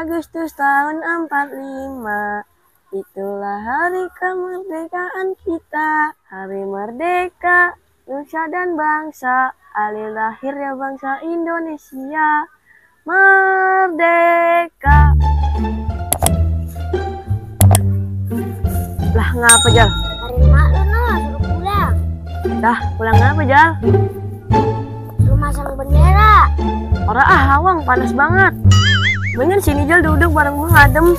Agustus tahun 45, itulah hari kemerdekaan kita. Hari merdeka, nusa dan bangsa, hari lahirnya bangsa Indonesia. Merdeka. Lah ngapa Jal? Hari mak lu no, suruh pulang. Dah pulang ngapa Jal? Suruh masang bendera. Ora hawang panas banget. Mendingan sini Jal duduk bareng gue ngadem.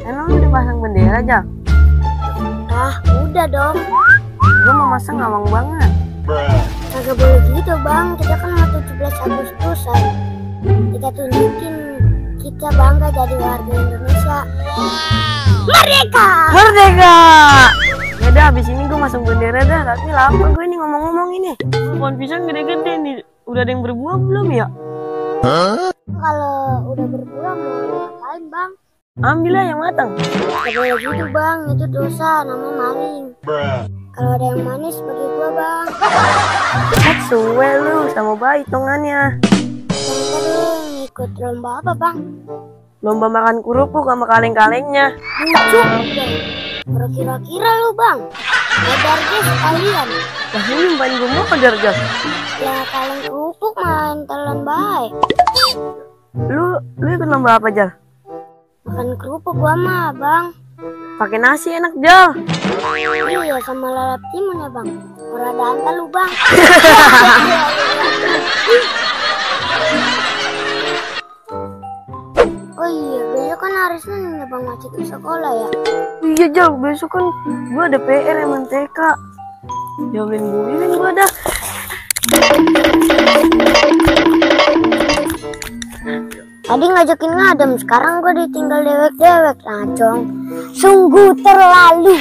Emang udah pasang bendera Jal? Ah udah dong. Gue mau masang ngawang banget. Kagak boleh gitu bang, kita kan mau 17 Agustusan. Kita tunjukin kita bangga jadi warga Indonesia. Merdeka! Merdeka! Ya udah abis ini gue masang bendera dah. Tapi lama gue ini ngomong-ngomong ini. Pohon pisang gede-gede nih. Udah ada yang berbuah belum ya? Kalau udah berbuah mau ngapain bang? Ambil lah yang matang. Gak boleh gitu bang, itu dosa, namanya maling. Kalau ada yang manis bagi gua bang. Suwe lu, sama baik hitungannya. Sering ikut lomba apa bang? Lomba makan kerupuk sama kaleng-kalengnya. Lucu bang. Baru kira-kira lu bang. Modar guys sekalian. Wah ini main gue modar Jas. Ya kaleng kerupuk main telan baik. Lu ikut lomba apa Jal? Makan kerupuk gua mah bang. Pakai nasi enak Jal. Iya sama lalap timun ya bang. Ora dantal lu bang. Oh iya besok kan hari Senin ya bang, masih ke sekolah ya. Iya Jal, besok kan gua ada PR emang TK. Jawabin gua dah. Tadi ngajakin ngadem, sekarang gue ditinggal dewek-dewek, Nacong. Sungguh terlalu.